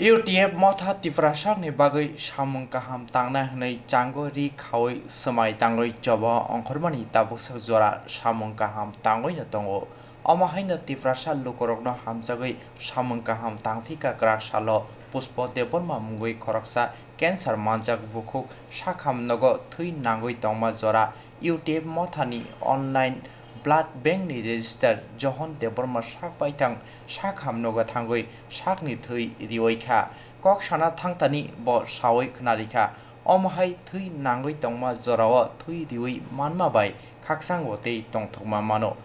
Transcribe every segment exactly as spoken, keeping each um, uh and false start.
U T F motha Tiprasakni bagwi samung kaham tangnai hwnwi chango ri khaui swmai tangwi choba ongkhormani tabuksa jora samung kaham tangwino tongo. Omo haino Tiprasa lukurokno hamjagwi samung kaham tangphika kwrak salo Pushpa Debbarma mungwi khoroksa cancer manjak bukhuk sakham nogo thwi nangwi tongma jora U T F mothani online blood bank ni register Johon Debbarma sak baithang sakham nogo thangwi sakni thwi riwi kha. Kok sana thangtani bo sawi khwnarikha. Omo hai thwi nangwi tongma jorao thwi riwi manma bai khakchangbo tei tongthokma mano.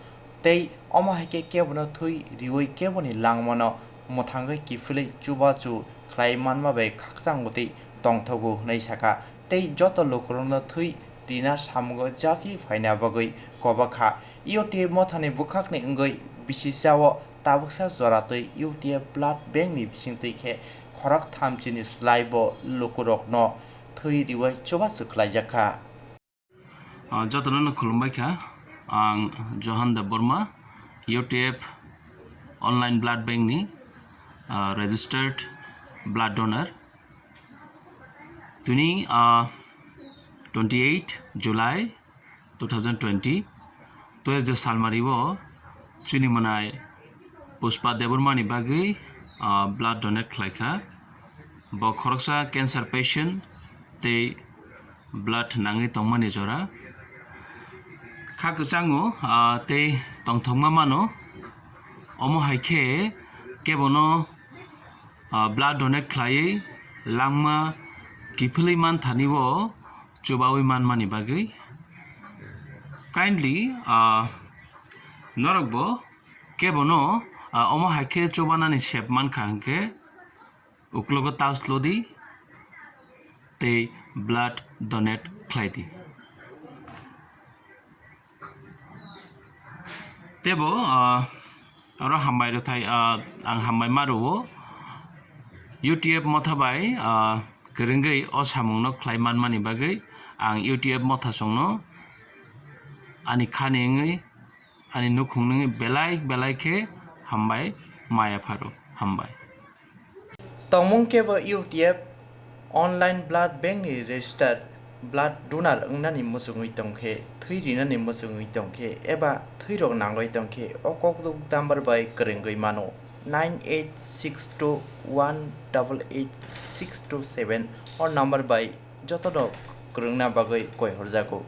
Tei omo hai khe kebono thwi riwi keboni langmano mwthangwi kiphilwi chubachu khlai manma bai khakchangbo tei tongthogo hwnwi sakha. Tei joto lukurokno thwi rina samungo japhi phaina bagwi koba kha. U T F mothani bwkhakni wngwi bisisao tabuksa jora twi U T F blood bank ni bisingtwi khe khorok thamchini slai bo lukurokno thwi riwi chubachu khlaijak kha. Ah, jotono no khulumbai kha. Ang Johan Debbarma, U T F online blood bank ni, ah, registered blood donor. Tini, ah, twenty eight July two thousand twenty, Tuesday salmari o chini mwnai Pushpa Debbarma ni bagwi, ah, blood donate khlai kha. Bo khoroksa cancer patient tei blood nangwi tongmani jora. Kha kwchango, ah, tei tongthokma mano. Omo hai khe kebono, ah, blood donate khlaiwi langma kiphilwi manthani o chubawi manmani bagwi. Kindly, ah, norokbo kebono, ah, omo hai khe chubanani sep mankha hwnkhe uklogo touch lodi tei blood donate khlai di. Tebo, ah, oro hambai rwthai, ah, ang hambai ma rwo. U T F motha bai, ah, kwrwngwi o samungno khlai manmani bagwi ang U T F motha songno ani khani wngwi, ani nukhung nungwi belai belai khe hambai maya pharo. Hambai. Tongmung kebo U T F online blood bank ni register blood donor wngnani muchungwi tongkhe, thwi rinani muchungwi tongkhe eba thwirok nangwi tongkhe o kokduk number bai kwrwngwi mano, nine eight six two one double eight six two seven. O number bai jotono kwrwngna bagwi koi horjago.